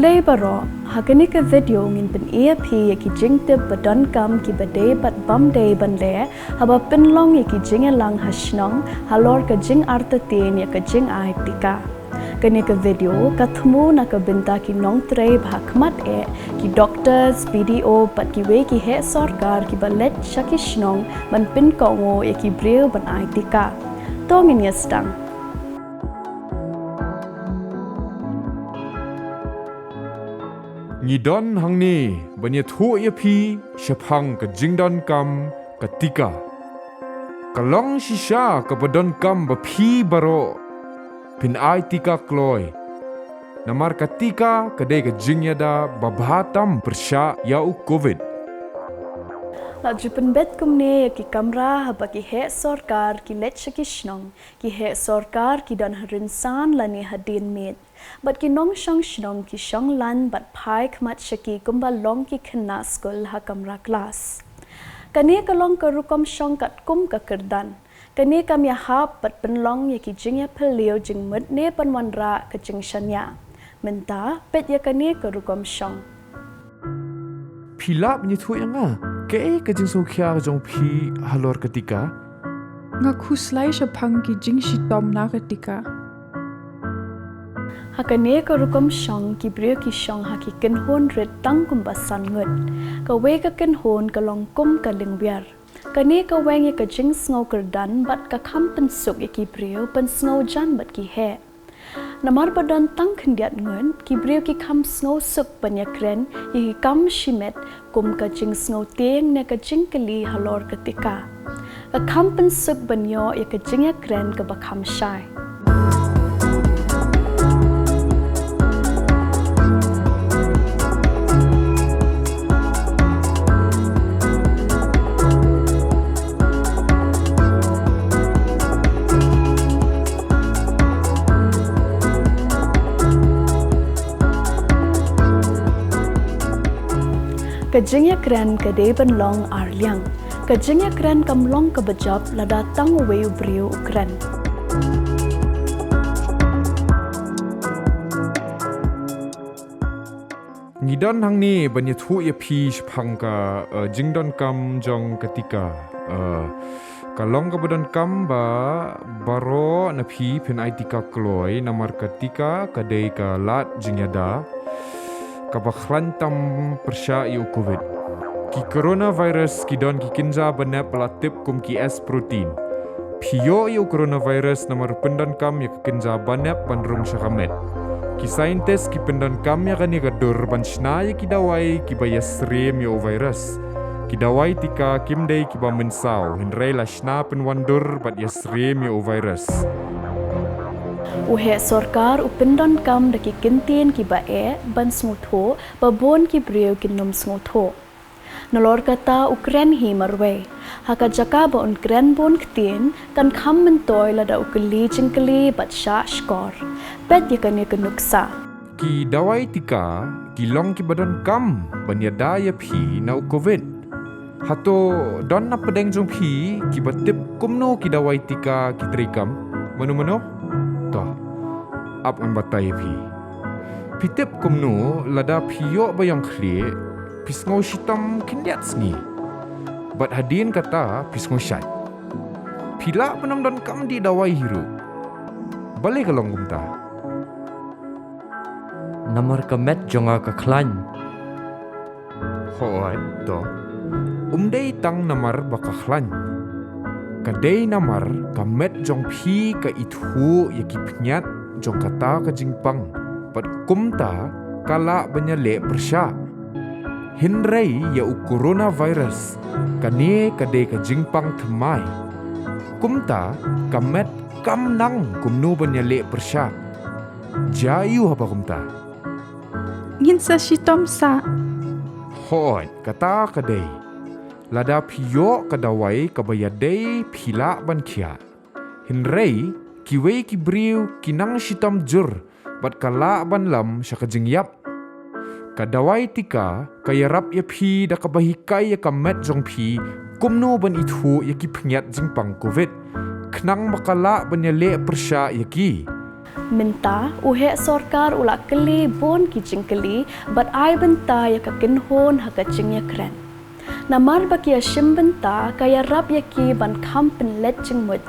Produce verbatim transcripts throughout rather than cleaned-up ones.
Khublei baroh, ha kane ka video ngin pyni ïa phi ïa ki jingtip ba donkam kiba dei bad bym dei ban leh haba pynlong ïa ki jingïalang ha shnong halor ka jingartatien ïa ka jingai tika. Kane ka video ka thmu na ka bynta ki nongtrei ba ha khmat eh, ki doctors, B D O bad kiwei ki heh sorkar kiba leit sha ki shnong ban pynkohnguh ïa ki briew ban ai tika. To ngin ïa sdang. Ngi don hangne ban ïathuh ïa phi shaphang ka jingdonkam ka tika. Ka long shisha kaba donkam ba phi baroh phin ai tika kloi. Namar ka tika ka dei ka jingïada ba bha tam pyrshah ïa u Covid. La ju pynbeit kumne ïa ki kamra haba ki heh sorkar ki leit sha ki shnong, ki heh sorkar ki don ha rynsan lane hadien miet. Bad ki nongshong shnong ki shong lain bad phai khmat sha ki kumba long ki khynnah skul ha kamra klas. Kane ka long ka rukom shong katkum ka kyrdan. Kane kam ïahap bad pynlong ïa ki jingïaphylliew jingmut ne ban wanrah ka jingshaniah. Mynta, peit ïa kane ka rukom shong. Phi lah ban ïathuh ïa nga kaei ka jingsngewkhia jong phi halor ka tika? Nga khuslai shaphang ki jingshitom na ka tika. Ha kane ka rukom shong ki briew ki shong ha ki kynhun rit tang kumba san ngut. Kawei ka kynhun ka long kum ka lyngwiar. Kane ka weng ïa ka jingsngew kyrdan bad ka kham pynsuk ïa ki briew ban sngew jan bad ki heh. Namar ba don tang khyndiat ngut, ki briew ki kham sngewsuk ban ïakren ïa ki kam shimet kum ka jingsngew tieng ne ka jingkylli halor ka tika. Ka kham pynsuk ban ïoh ïa ka jingïakren kaba kham shai. Ka jingïakren ka dei ban long arliang. Ka jingïakren kam long kaba jop lada tang uwei u briew u kren. Ngi don hangne ban ïathuh ïa phi shaphang ka, eh, jingdonkam jong ka tika. Eh, ka long kaba donkam ba baroh na phi phin ai tika kloi namar ka tika ka dei ka lad jingïada kaba khlaiñ tam pyrshah ïa u Covid. Ki coronavirus ki don ki kynja banep ba la tip kum ki S protein. Phi ïoh ïa u coronavirus namar u pyndonkam ïa ka kynja banep ban rung sha ka met. Ki scientist ki pyndonkam ïa kane ka dur ban shna ïa ki dawai kiba ïasyriem ïa u virus. Ki dawai tika kim dei kiba mynsaw, hynrei la shna pynwandur bad ïasyriem ïa u virus. U heh sorkar u pyndonkam da ki kyntien kiba eh ban sngewthuh ba bun ki briew kin ym sngewthuh. Nalor kata u kren hi marwei. Ha ka jaka ba un kren bun ktien, kan kham myntoi lada u kylli jingkylli bad shah shkor. Peit ïa kane ka nuksa. Ki dawai tika ki long kiba donkam ban ïada ïa phi na u Covid. Hato don na pdeng jong phi kiba tip kumno ki dawai tika ki treikam? Mano mano? To, ap ngan batai ïa phi. Phi tip kumno lada phi ïoh ba ïong khlieh, phi sngew shitom khyndiat sngi. Bad hadien kata phi sngew shait. Phi lah ban ym donkam dih dawai hi ruh. Balei ka long kumta? Namar ka met jong nga ka khlaiñ. Hooid, to. Um dei tang namar ba ka khlaiñ. Ka dei namar ka met jong phi ka ithuh ïa ki phniat jong kata ka jingpang. Bad kumta ka lah ban ïaleh pyrshah. Hynrei ïa u coronavirus, kane ka dei ka jingpang thymmai. Kumta ka met kam nang kumno ban ïaleh pyrshah. Jia aiu haba kumta? Ngin sa shitom sah. Hooid, kata ka dei. Lada phi ïoh ka dawai kaba ïadei phi lah ban khiah. Hynrei kiwei ki briew ki nang shitom jur bad ka lah ban lam sha ka jingïap. Ka dawai tika ka ïarap ïa phi da kaba hikai ïa ka met jong phi kumno ban ithuh ïa ki phniat jingpang Covid, khnang ba ka lah ban ïaleh pyrshah ïa ki. Mynta u heh sorkar u la kylli bun ki jingkylli bad ai bynta ïa ka kynhun ha ka jingïakren. Namar ba ki ïashim bynta, ka ïarap ïa ki ban kham pynleit jingmut.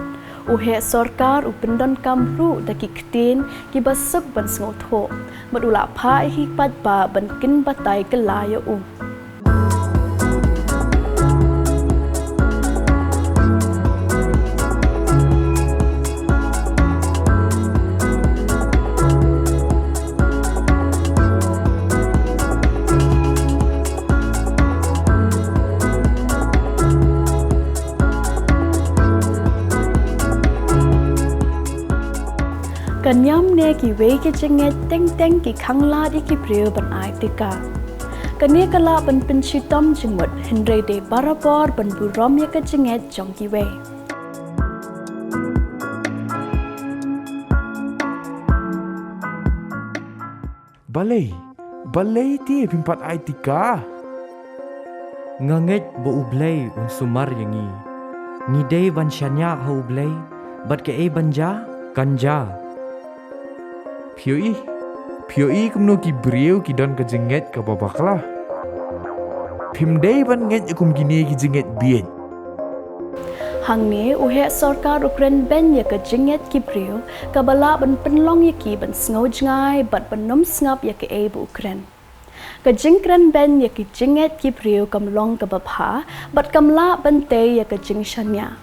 U heh sorkar u pyndonkam ruh da ki ktien kiba suk ban sngewthuh bad u la phah ïa ki paidbah ban kynbatai kylla ïa u. Ka niam ne kiwei ki jingngeit teng teng ki khanglad ïa ki briew ban ai tika. Kane ka lah ban pynshitom jingmut, hynrei dei barabor ban burom ïa ka jingngeit jong kiwei. Balei? Balei te phim pat ai tika? Nga ngeit ba U Blei un sumar ïa ngi. Ngi dei ban shaniah ha U Blei, bad kaei ban jia, kan jia. Phi ïohi, phi ïohi kumno ki briew ki don ka jingngeit kaba bakla. Phim dei ban ngeit ïa kum kine ki jingngeit bieit. Hangne u heh sorkar u kren beiñ ïa ka jingngeit ki briew, kaba lah ban pynlong ïa ki ban sngewjngai bad ban ym sngap ïa kaei ba u kren. Ka jingkren beiñ ïa ka jingngeit ki briew kam long kaba bha, bad kam lah ban tei ïa ka jingshaniah.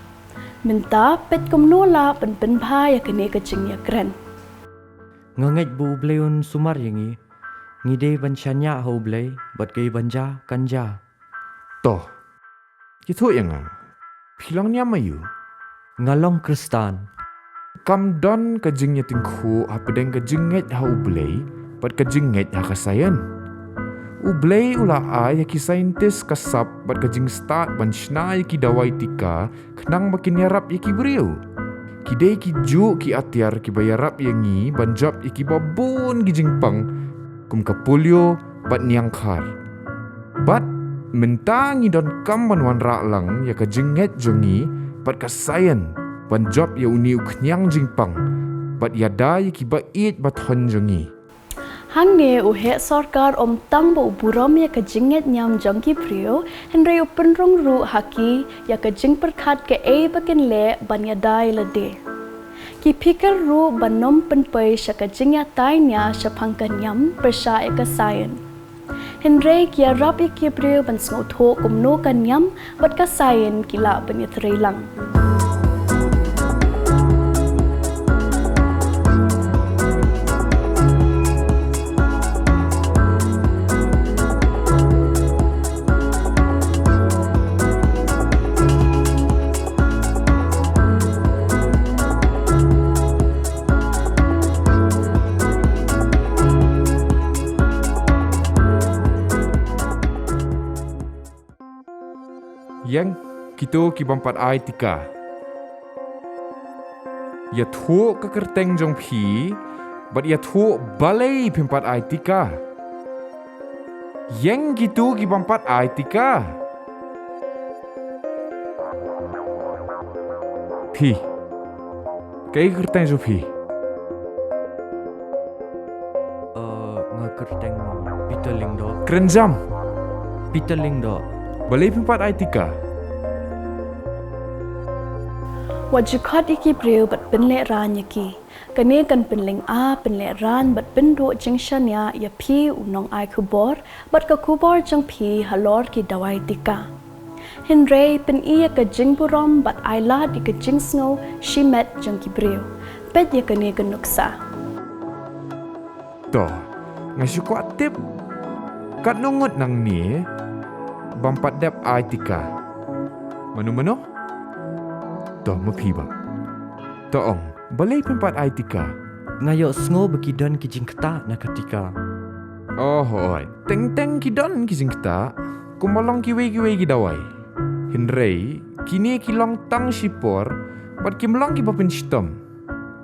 Mynta peit kumno lah ban pynbha ïa kane ka jingïakren. Nga ngeit ba U Blei un sumar ïa ngi. Ngi dei ban shaniah ha U Blei, bad kaei ban jia, kan jia. To. Ïathuh ïa nga. Phi long niam aïu? Nga long Khristan. Kam don ka jingïatyngkhuh hapdeng ka jingngeit ha U Blei bad ka jingngeit ha ka science. U Blei u la ai ïa ki scientist ka sap bad ka jingstad ban shna ïa ki dawai tika khnang ba kin ïarap ïa ki briew. Ki dei ki juh ki atiar kiba ïarap ïa ngi ban jop ïa kiba bun ki jingpang kum ka polio bad niangkhar. Bad mynta ngi donkam ban wanrah lang ïa ka jingngeit jong ngi bad ka science ban jop ïa une u khñiang jingpang bad ïada ïa kiba ïeit ba thon jong ngi. Hangne u heh sorkar um tang ba u burom ïa ka jingngeit niam jong ki briew, hynrei u pynrung ruh ha ki ïa ka jingpyrkhat kaei ba kin leh ban ïada ïa lade. Ki phikir ruh ban ym pynpoi sha ka jingïatai nia shaphang ka niam pyrshah ïa ka science. Hynrei ki ïarap ïa ki briew ban sngewthuh kumno ka niam bad ka science ki lah ban ïatrei lang. Ïeng, kito ki bym pat ai tika. Ïathuh ka kyrteng jong phi, bad ïathuh balei phim pat ai tika. Ïeng kito ki bym pat ai tika. Phi. Kaei ka kyrteng jong phi? Uh, nga kyrteng Peter Lyngdoh. Kren jam. Peter Lyngdoh. Balei phim pat ai tika. Wat ju khot ïa ki briew bad pynlehrain ïa ki. Kane kan pynlynga, pynlehrain bad pynduh jingshaniah ïa phi u nongai khubor bad ka khubor jong phi halor ki dawai tika. Hynrei pyni ïa ka jingburom bad ai lad ïa ka jingsngew shimet jong ki briew. Peit ïa kane ka nuksa. To, nga shu kwah tip. Katno ngut nangne bym pat dep ai tika? Mano mano? To, ma phi ba. To ong, balei phim pat ai tika? Nga ïohsngew ba ki don ki jingktah na ka tika. Oh hooid, teng teng ki don ki jingktah. Kumba long kiwei kiwei ki dawai. Hynrei kine ki long tang shipor bad kim long kiba pynshitom.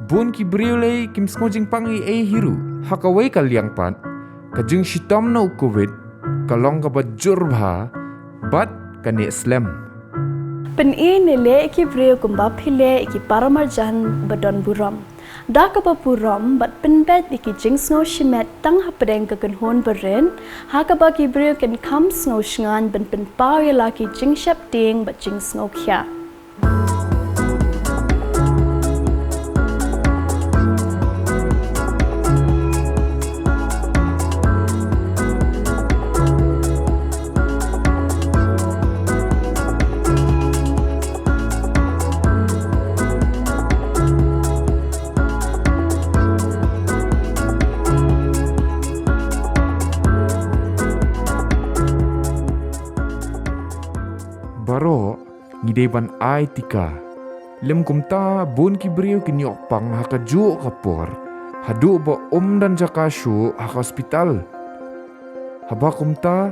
Bun ki briew lei kim sngew jingpang ei ei hi ruh. Ha kawei ka liang pat, ka jingshitom na u covid ka long kaba jur bha bad ka neh slem. Pyni ne leh ïa ki briew kumba phi leh ïa ki paramarjan ba don burom. Da kaba burom bad pynbeit ïa ki jingsngew shimet tang hapdeng ka kynhun barit, ha kaba ki briew kin kham sngew shngaiñ ban pynpaw ïa la ki jingsheptieng bad jingsngewkhia. Baroh ngi dei ban ai tika. Lym kumta bun ki briew kin ïoh pang ha kajuh ka por, haduh ba ym don jaka shuh ha ka hospital. Haba kumta,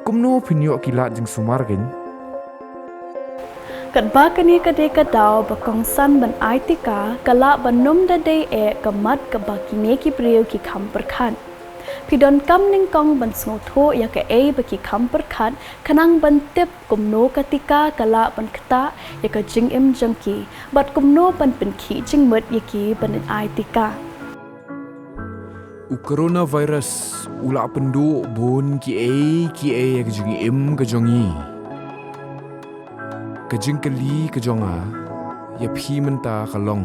kumno phin ïoh ki lad jingsumar kein? Katba kane ka dei ka daw ba kongsan ban ai tika, ka lah ban ym da dei eh ka mat kaba kine ki briew ki kham pyrkhat. Phi donkam nyngkong ban sngewthuh ïa kaei ba ki kham pyrkhat, khnang ban tip kumno ka tika ka lah ban ktah ïa ka jingim jong ki, bad kumno ban pynkhih jingmut ïa ki ban ai tika. U coronavirus u la pynduh bun kiei kiei ïa ka jingim ka jong ngi. Ka jingkylli ka jong nga ïa phi mynta ka long,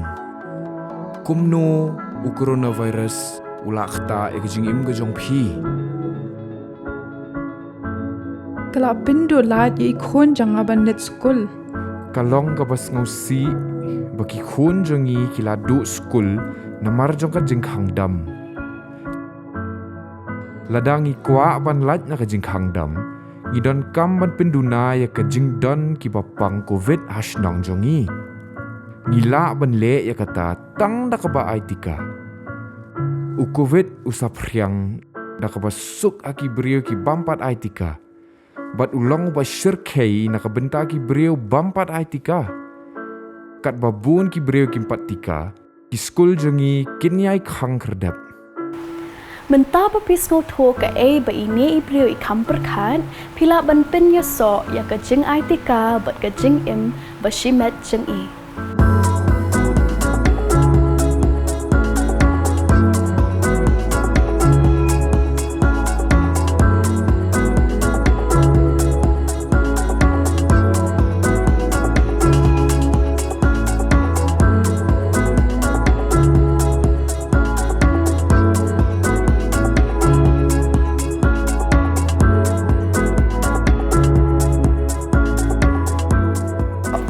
kumno u coronavirus u la ktah ïa ka jingim ka jong phi? Ka la pynduh lad ïa i khun jong nga ban leit skul. Ka long kaba sngewsih ba ki khun jong ngi ki la duh skul namar jong ka jingkhang dam. Lada ngi kwah ban lait na ka jingkhang dam, ngi donkam ban pynduna ïa ka jingdon kiba pang covid ha shnong jong ngi. Ngi lah ban leh ïa kata tang da kaba ai tika. U covid u saphriang da kaba suk ha ki briew ki bym pat ai tika, bad u long uba shyrkhei na ka bynta ki briew bym pat ai tika. Katba bun ki briew kim pat tika, ki skul jong ngi kin ïai khang khyrdep. Mynta ba phi sngewthuh kaei ba ine i briew i kham pyrkhat, phi lah ban pynïasoh ïa ka jingai tika bad ka jingim ba shimet jong i.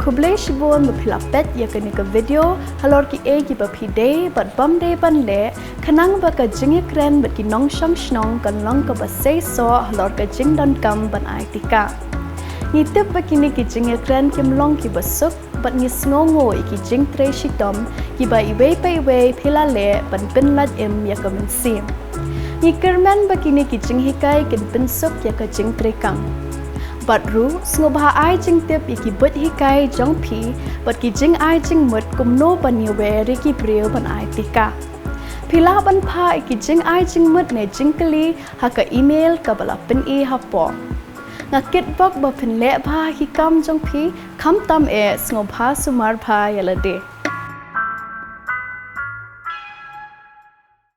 Khublei shibun ba phi la peit ïa kane ka video halor kiei kiba phi dei bad bym dei ban leh, khnang ba ka jingïakren bad ki nongshong shnong kan long kaba seisoh halor ka jingdonkam ban ai tika. Ngi tip ba kine ki jingïakren kim long kiba suk, bad ngi sngewnguh ïa ki jingtrei shitom kiba iwei pa iwei phi la leh ban pynlait im ïa ka mynsiem. Ngi kyrmen ba kine ki jinghikai kin pynsuk ïa ka jingtreikam. Bad ruh, sngewbha ai jingtip ïa ki buit hikai jong phi bad ki jingai jingmut kumno ban ïawer ïa ki briew ban ai tika. Phi lah ban phah ïa ki jingai jingmut ne jingkylli ha ka email kaba la pyni hapoh. Nga kitbok ba phin leh bha ha ki kam jong phi, khamtam eh sngewbha sumar bha ïa lade.